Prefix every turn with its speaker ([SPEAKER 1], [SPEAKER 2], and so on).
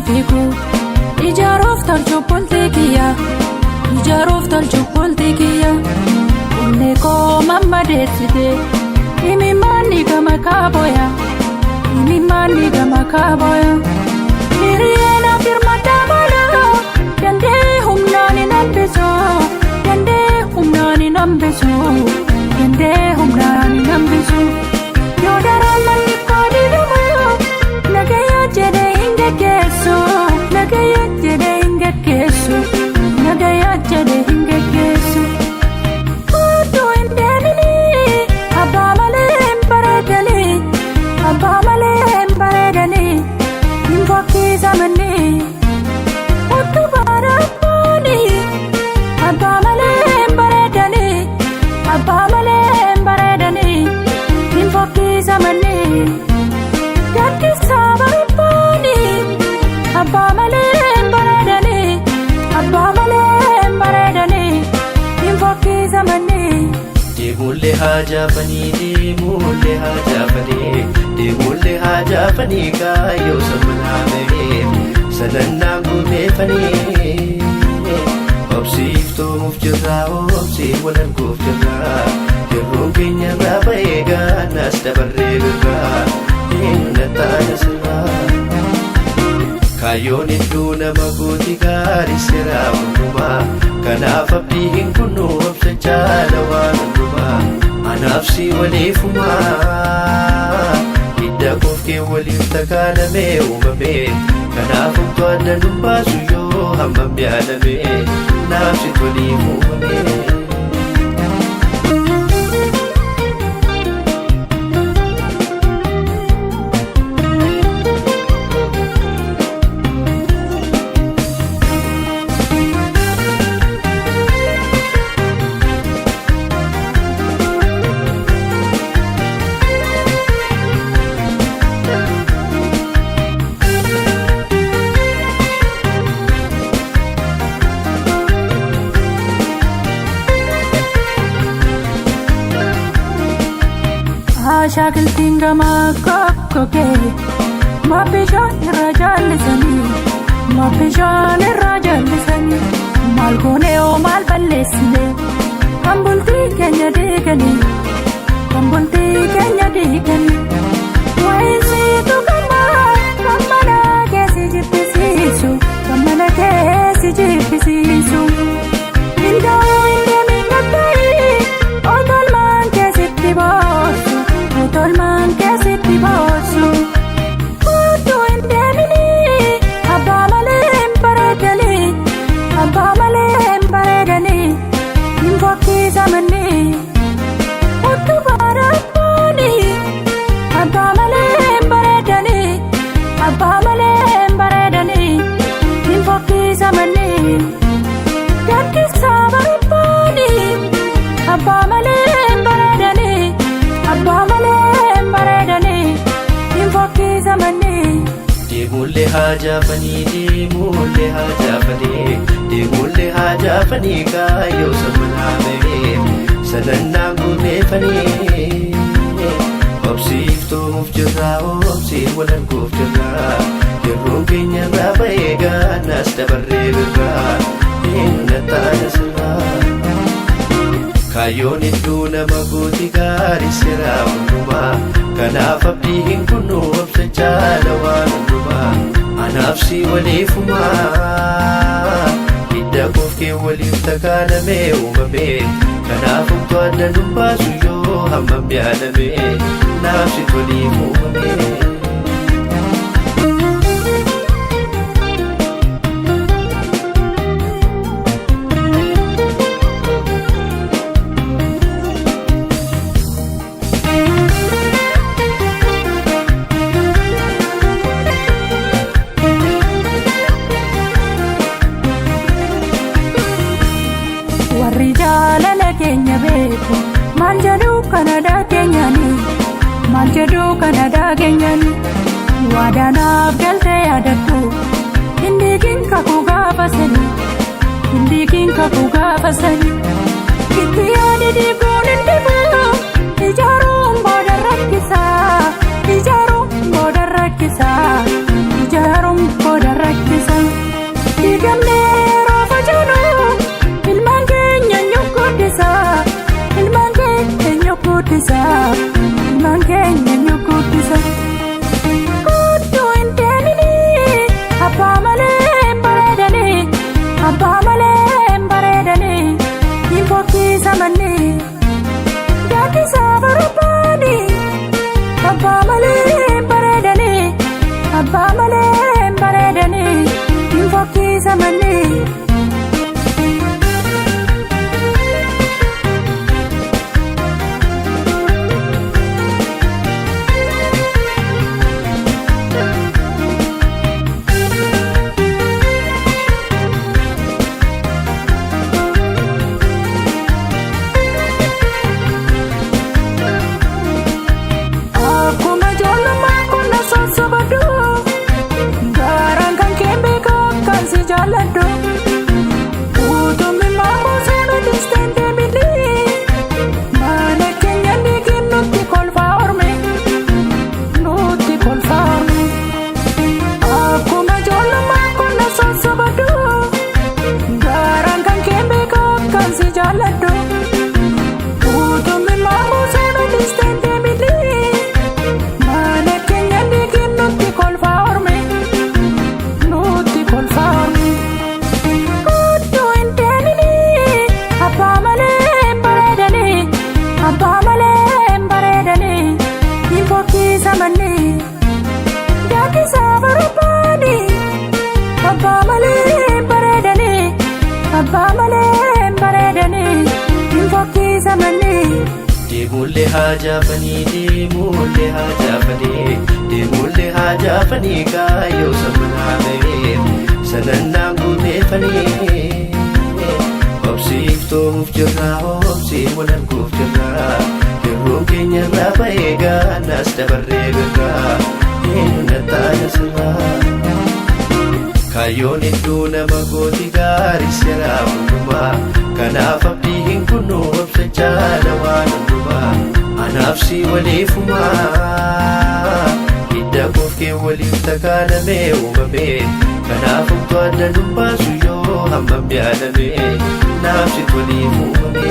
[SPEAKER 1] Fiigu ijaaruuf tolchu bultii kiyya, ijaaruuf tolchu bultii kiyya. Onnee koo mammadeessite, imimmaanni gama kaaboya, imimmaanni gama kaaboya. Hiriyeen afirmaddaa mala dandee humnaan hin hambisu, dandee humnaan hin hambisu, dandee humnaan hin hambisu. Yoo daraan manni koo diigamu, nagaya jedhee hin geggeessu, nagaya jedhee hin geggeessu, nagaya jedhee hin geggeessu. Kootuu hin deemini, abbaa malee hin bareedanii, abbaa malee hin bareedanii, hin fokkisamanii. Utubaa rabbooni, abbaa malee hin bareedanii, abbaa malee hin bareedanii, hin fokkisamanii. Gaddisaa barbaani, abbaa malee hin bareedanii, abbaa malee hin bareedanii, hin fokkisamanii.
[SPEAKER 2] Deemullee haa jaafanii, deemullee haa jaafanii, deemullee haa jaafanii, kaayyoo sammanaa bahee sanannaan guuteeffanii. Obsiif toomuuf jirraa, obsii wal arguuf jirraa, yerroon keenya irraa bahee gaannaas dabarree birraa eenyu nattaana sirraa. Kaayyoon hedduu nama gooti gaarii seeraa hundumaa, kanaaf abdii hin kunnu, obsa jaala waan hundumaa. Anaaf si waliifumaa, hidda koof kee waliif takaalamee uumamee, kanaaf homtuu adda nu baasu yoo hammam yaalame, naaf si waliif uumamee.
[SPEAKER 1] Ashaakiltiin gamaa kokkokee, ma bishaan irra jaallisanii, ma bishaan irra jaallisanii, maal goonee hoo maal balleessine, kan bultii keenya diiganii, kan bultii keenya diiganii. Waayisiitu gammaa kan mana keessi jibbisiisu, kan mana keessi jibbisiisu. Hinda'uu hin deemin gatta'ii, otolmaan keessatti boossu, otolmaan keessatti boossu. Kootuu hin deemini, abbaa malee hin bareedanii, abbaa malee hin bareedanii, hin fokkisamanii. Utubaa rabbooni, abbaa malee hin bareedanii, abbaa malee hin bareedanii, hin fokkisamanii. Gaddisaa barbaani, abbaa malee hin bareedanii, abbaa malee hin bareedanii, hin fokkisamanii.
[SPEAKER 2] Deemullee haa jaafanii, deemullee haa jaafanii, deemullee haa jaafanii, kaayyoo sammanaa bahee sanannaan guuteeffanii. Obsiif toomuuf jirraa, obsii wal arguuf jirraa, yerroon keenya irraa bahee gaannaas dabarree birraa eenyu nattaana sirraa. Kaayyoon hedduu nama gooti gaarii seeraa hundumaa, kanaaf abdii hin kunnu, obsa jaala waan hundumaa. Anaaf si waliifumaa, hidda koof kee waliif takaalamee uumamee, kanaaf homtuu adda nu baasu yoo hammam yaalame, naaf si waliif uumamee.
[SPEAKER 1] Warri jaalala keenya beeku maal jedhu kana dhageenyani, maal jedhu kana dhageenyani. Waadaanaaf galtee yaadadhu, hindiigiin kakuu gaafa sanii, hindiigiin kakuu gaafa sanii. Itti yaadi, diiguun hin dhibu, ijaaruun booda rakkisaa, ijaaruun booda rakkisaa, ijaaruun booda rakkisaa.
[SPEAKER 2] Deemuullee haa jaafanii, deemuullee haa jaafanii, deemuullee haa jaafanii, kaayyoo samanaa ta'ee sanannaan guuteeffanii. Obsiif toomuuf jirra, obsii wal arguuf jirra, yeroo keenya irraa ba'ee gaanaas dabarree birraa eenyu nattaana sirraa. Kaayyoon hedduu nama gooti gaarii seeraa hundumaa, kanaaf abdii hin kunnu, obsa jaala waan hundumaa. Anaaf si waliifumaa, hidda koof kee waliif takaalamee uumame, kanaaf homtuu adda nu baasu yoo hammam yaalame, naaf si waliif uumame.